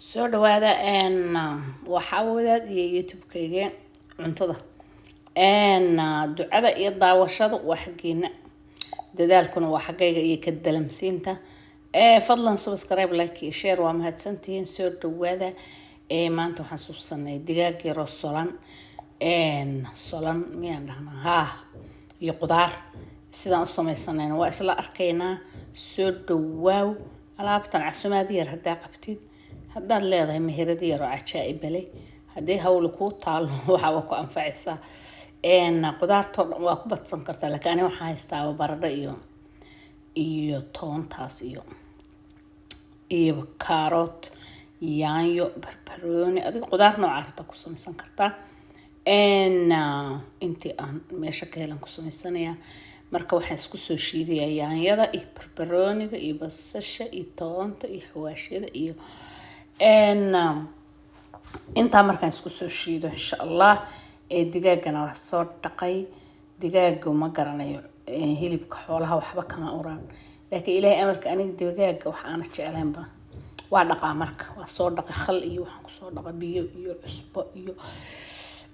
Soo dhawaada. Waxaa wadaad iyo YouTube-kayga cuntada. Ducada iyo daawashada waa xaggeena, dadaalkuna waa xaggayga iyo ka dalamsiinta. Fadlan subscribe, like iyo share. Waa mahadsantihiin. Soo dhawaada. Maanta waxaan suubsanay digaag yaroo solan, solan miyaan dhahnaa? Haa, iyo qudaar. Sidaan u samaysanayna waa isla arkaynaa. Soo dhawaaw. Alaabtan casumaad yar haddaa qabtid, haddaad leedahay meherad yar oo cajaa'ibale, haddii hawli kuu taalo, waxaa waa ku anfacaysaa. Qudaartoo dhan waa ku badsan kartaa, laakiin ani waxaan haystaaba baradho iyo toontaas iyo kaaroot, yaanyo, barbarooni. Adiga qudaar nooca rabta ku samaysan kartaa. Intii aan meesha ka helan ku samaysanayaa. Marka waxaan isku soo shiidayaa yaanyada iyo barbarooniga iyo basasha iyo toonta iyo xawaashyada iyo intaa. Markaan isku soo shiido, insha Allah, digaagana waa soo dhaqay. Digaaga ma garanayo, hilibka xoolaha waxba kama uraan, laakiin Ilaahay amarka, aniga digaaga wax aana jeclaynba. Waa dhaqaa. Marka waa soo dhaqay, khal iyo waxaan kusoo dhaqa, biyo iyo cusbo iyo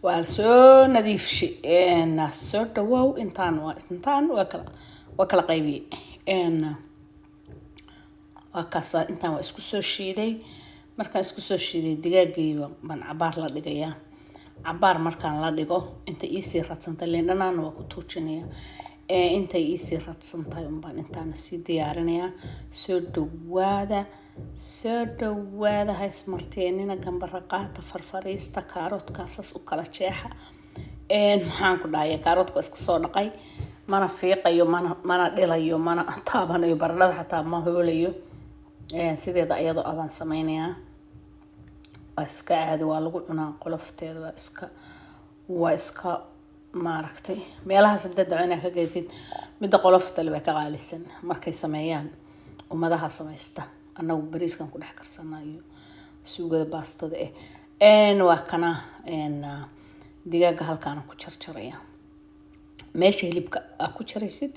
waa soo nadiifshay. Soo dhawoow. Intaan waa intaan waa kala qaybiyey. Waa kaasa, intaan waa isku soo shiiday. Markaan isku soo shiiday, digaagayba baan cabaar la dhigayaa. Cabaar markaan la dhigo, inta iisii radsantay, liin dhanaanna waa ku tuujinayaa. Intay iisii radsantahay unbaan intaana sii diyaarinayaa. Soo dhawaada, soo dhawaada. Ha ismarteenina, gambara qaata, farfariista, kaaroodkaasaas u kala jeexa. Maxaan ku dhahaya? Kaaroodka waa iska soo dhaqay, mana fiiqayo, mana dhilayo, mana taabanayo. Baradhada xataa ma hoolayo, sideeda iyadoo abaan sameynayaa. Waa iska caadi, waa lagu cunaa qolofteeda. Waa iska maaragtay, meelahaas haddaad daco inaad ka gadatid, midda qolofta le baa ka qaalisan. Markay sameeyaan ummadaha samaysta, annagu bariiskan ku dhex karsanaa iyo suugada baastada. Waa kana digaaga, halkaana ku jarjaraya. Meesha hilibka aa ku jaraysid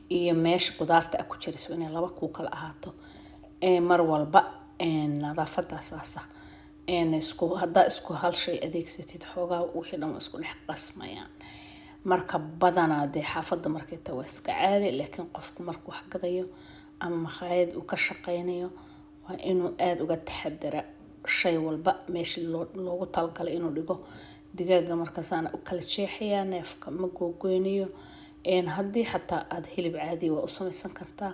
iyo meesha qudaarta aa ku jaraysid waa inay laba kuu kala ahaato mar walba. Nadaafada saasa. Isku haddaa isku hal shay adeegsatid, xoogaa wixii dhan waa isku dhex qasmayaan. Marka badanaa dee xaafadda markay tahay waa iska caadi, laakiin qofku markuu wax gadayo ama makhaayad uu ka shaqeynayo, waa inuu aada uga taxadara shay walba meeshii loogu talagalay inuu dhigo. Digaaga markaasaana u kala jeexayaa, neefka ma googoynayo. Haddii xataa aada hilib caadi waa u samaysan kartaa,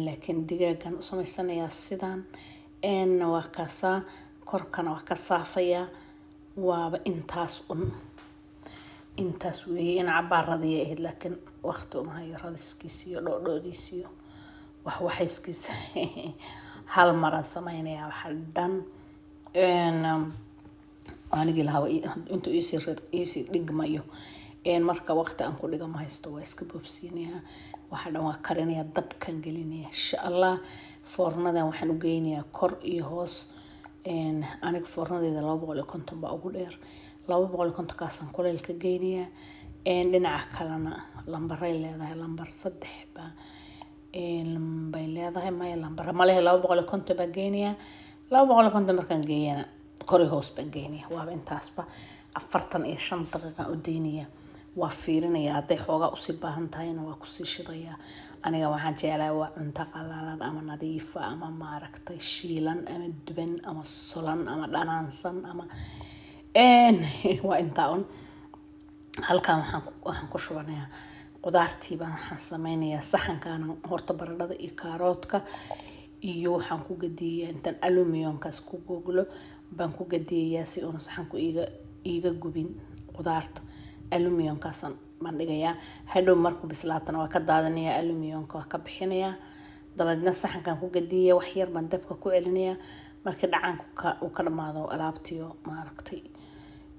laakiin digaagan u samaysanayaa sidaan. Waa kaasaa, korkana waa ka saafayaa. Waaba intaas un, intaas weeye. In cabaar radiya ahayd, laakiin waqti uma hayo radiskiisa iyo dhoodhoodiisa iyo waxwaxayskiisa. Hal maraan sameynayaa waxa dhan. Anigii lahaa intuu iisii dhigmayo, marka waqti aan ku dhiga ma haysto, waa iska boobsiinayaa. Waxa dhan waa karinayaa, dabkan gelinaya, insha Allah. Foornadan waxaan u geynayaa kor iyo hoos. Aniga foornadeeda 250 baa ugu dheer. 250-kaasaan kuleyl ka geynayaa. Dhinaca kalena lambaray leedahay, lambar 3 baa bay leedahay. Maya, lambara malehe. 250 baa geynayaa. 250 markaan geeyana, kor iyo hoos baan geynaya. Waaba intaasba. 45 daqiiqaan u daynaya, waa fiirinaya. Hadday xoogaa usii baahan tahayna, waa kusii shidayaa. Aniga waxaan jeclahay waa cunto qalalan ama nadiifa ama maaragtay shiilan ama duban ama solan ama dhanaansan ama waa intaa un. Halkan waxaan ku shubanayaa qudaartiibaan. Waxaan sameynayaa saxankaana horta baradhada iyo kaaroodka iyo waxaan ku gadiyayaa, intaan aluminiumkaas ku goglo baan ku gadiyayaa, si uuna saxanku iiga gubin. Qudaarta aluminiumkaasaan baan dhigayaa. Hadhow markuu bislaatana waa ka daadinayaa, aluminiumka waa ka bixinayaa. Dabadeedna saxankan ku gadiyaya, wax yar baan dabka ku celinayaa. Markii dhacaanku uu ka dhamaado, alaabtiyo maaragtay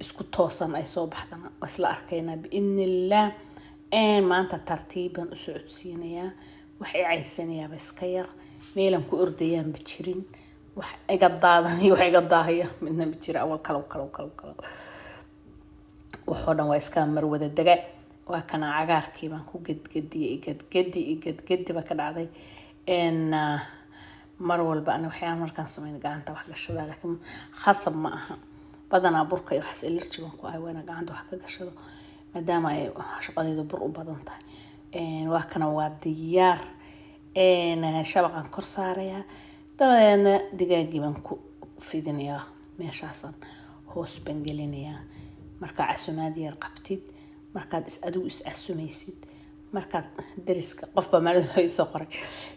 isku toosan ay soo baxdana, waa isla arkaynaa biidnillaah. Maanta tartiib baan u socodsiinayaa. Wax i caysanayaaba iska yar, meelan ku ordayaanba jirin, wax iga daadanaya, wax iga daahaya midna ma jira. Awal kalow kalow kalow kalow, waxoo dhan waa iska marwada dega. Waa kana, cagaarkii baan ku gedgediyay. Gedgedi gedgedi baa ka dhacday. Mar walba ani waxyaaba markaan sameyn gacanta wax gashadaa, laakiin khasab ma aha. Badanaa burka iyo waxaas allergy baan ku ahay, waa inaan gacanta wax ka gashado, maadaama ay shaqadeydu bur u badan tahay. Waa kana, waa diyaar. Shabaqaan kor saarayaa, dabadeedna digaagii baan ku fidinayaa, meeshaasaan hoos baan gelinayaa. Markaa casumaad yar qabtid, markaad is adigu is casumaysid, markaad dariska, qofbaa maalin wuxuu isoo qoray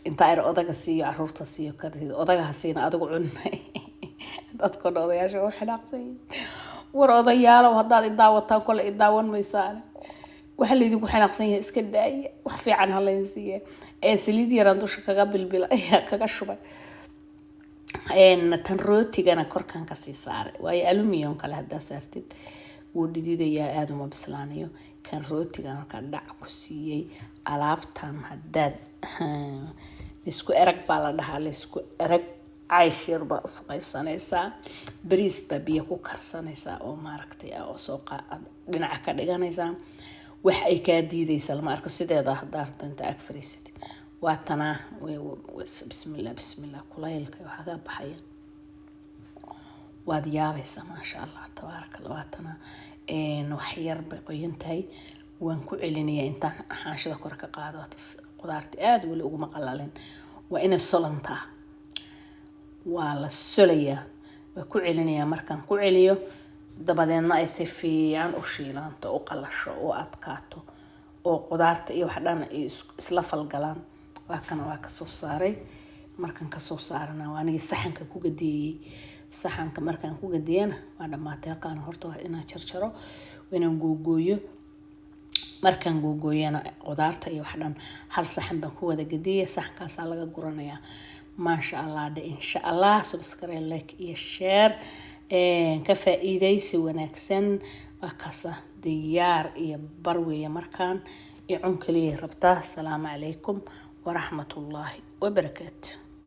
intaa ir odaga siiyo, caruurta siiyo kartid, odaga ha siina, adigu cunay. Dadkoo dhan odayaasha u xinaaqsan yihiin. War odayaalow, haddaad idaawataan, kole idaawan maysaane, waxa laydinku xanaaqsan yahay iska daaya, wax fiican ha laydin siiya. Ee saliid yaraan dusha kaga bilbila ayaa kaga shubay. Tan rootigana korkan kasii saaray, waayo aluminium kale haddaa saartid wuu dhididayaa, aada uma bislaanayo. Kan rootiga markaa dhac ku siiyey. Alaabtan haddaad laysku erag baa la dhahaa, laysku erag, caysh yar baa usamaysanaysaa, bariis baa biyo ku karsanaysaa oo maaragtay oo soo dhinaca ka dhiganaysaa. Wax ay kaa diidaysa lama arko. Sideeda haddaa rabto inta ag fariisatid, waa tanaa. Bismillah, bismillah. Kulaylka waxaa ka baxaya waad yaabaysaa. Maasha Allah, tabaaraka Allah. Waa tanaa, wax yar bay qoyan tahay, waan ku celinayaa intaan xaanshida kore ka qaado. Qudaarta aada weli uguma qalalin, waa inay solantaa, waa la solayaa. Waa ku celinayaa. Markaan ku celiyo, dabadeedna ay si fiican u shiilaanto, u qalasho, u adkaato, oo qudaarta iyo wax dhan ay isla falgalaan. Waa kana, waa kasoo saaray. Markaan kasoo saarana, waa anigii saxanka ku gadeeyey. Saxanka markaan ku gadeeyana, waa dhammaatay. Halkaan horta waa inaan jarjaro, waa inaan googooyo. Markaan googooyana, qudaarta iyo wax dhan hal saxan baan ku wada gadeeyay, saxankaasaa laga guranayaa. Maasha Allah dhe, insha Allah. Subscribe, like iyo share, ka faa-iideysi wanaagsan. Waa kaasa, diyaar iyo bar weeye. Markaan iyo cun kaliya rabtaa. Asalaamu calaykum waraxmatullaahi wabarakaatu.